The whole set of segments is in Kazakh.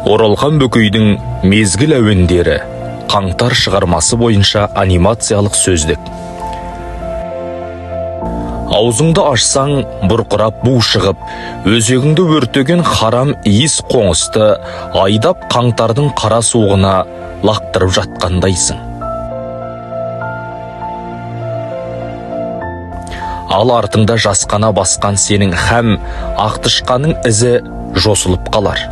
Оралхан Бөкейдің «Мезгіл әуендері», Қаңтар шығармасы бойынша анимациялық сөздік. Аузыңды ашсаң, бұрқырап бу шығып, өзегіңді өртеген харам иіс қоңысты айдап қаңтардың қара суығына лақтырып жатқандайсың. Ал артыңда жасқана басқан сенің һәм ақтышқаның ізі жосылып қалар.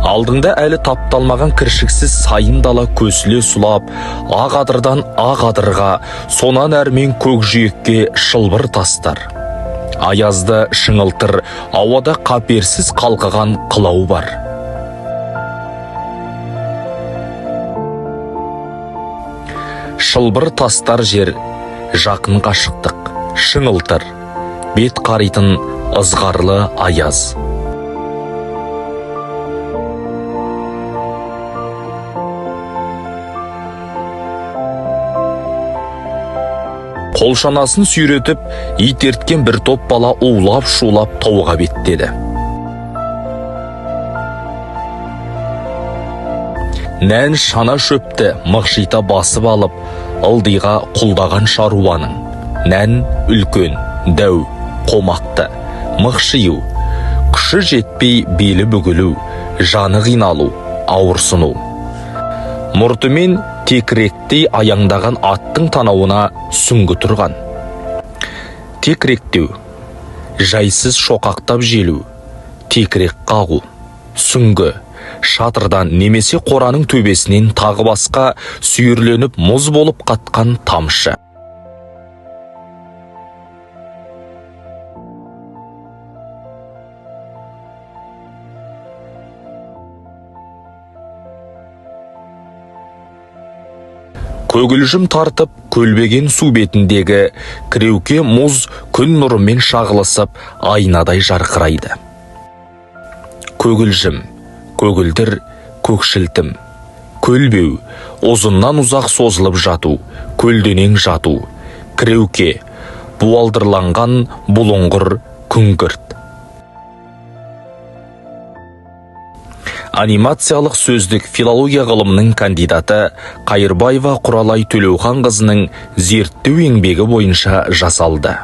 Алдыңда әлі тапталмаған кіршіксіз сайын дала көсіле сұлап, ақ адырдан ақ адырға, сонан әрмен көк жүйекке шылбыр тастар. Аязды шыңылтыр ауада қаперсіз қалқыған қылау бар. Шылбыр тастар жер, жақын қашықтық, шыңылтыр, бет қаритын ызғарлы аяз. Қолшанасын сүйретіп, итерткен бір топ бала улап-шулап тауға беттеді. Нән шана шөпті мықшита басып алып, ылдиға құлдаған шаруаның. Нән үлкен, дәу, қомақты, мықшию, күші жетпей белі бүгілу, жаны қиналу, ауырсыну. Мұртымен текіректей аяңдаған аттың танауына сүңгі тұрған. Текіректеу, жайсыз шоқақтап желу, текірек қағу, сүңгі, шатырдан немесе қораның төбесінен тағы басқа сүйірленіп мұз болып қатқан тамшы. Көгілжім тартып, көлбеген су бетіндегі кіреуке мұз күн нұрымен шағылысып, айнадай жарқырайды. Көгілжім, көгілдір, көкшілтім. Көлбеу, ұзыннан ұзақ созылып жату, көлденең жату. Кіреуке, буалдырланған бұлыңғыр күңгірт. Анимациялық сөздік филология ғылымының кандидаты Қайырбаева Құралай Төлеуханқызының зерттеу еңбегі бойынша жасалды.